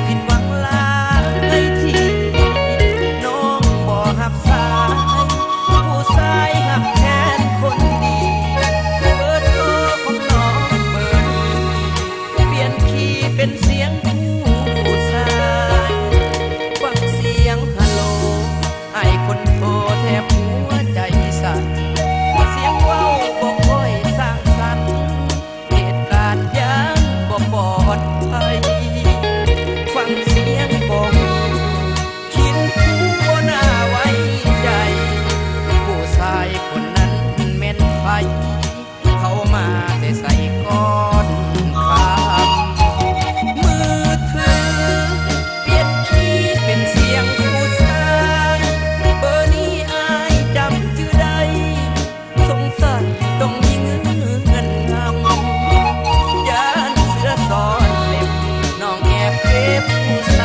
ຜິດຫວັງຫຼາຍທີ່ນ້ອງບໍ່ຮັບສາຍ ຜູ້ຊາຍຮັກແທນຄົນດີ ເບີໂທຂອງນ້ອງເບີນີ້ ປ່ຽນຄີເປັນສຽງຜູ້ຊາຍ ຟັງສຽງຮັນໂຫຼ ອ້າຍຄົນໂທແທບຫົວໃຈສັ່ນ ສຽງເວົ້າບໍ່ຄ່ອຍສ້າງສັນ ເຫດການຍັງບໍ່ປອດໄພ ຟັງສຽງບໍ່ຮູ້ ຄິນຮູ້ບໍ່ໜ້າໄວ້ໃຈ ຜູ້ຊາຍຄົນນັ້ນແມ່ນໃຜ ເຂົ້າມາແຕ່ໃສກ່ອນຄ່ຳ ມືຖືປ່ຽນຄີເປັນສຽງຜູ້ຊາຍ ເບີນີ້ອ້າຍຈຳຈື່ໄດ້ ສົງໄສຕ້ອງມີເງື່ອນງຳ ຢ້ານເສືອຊ້ອນເລັບ ນ້ອງແອບເກັບຜູ້ຊ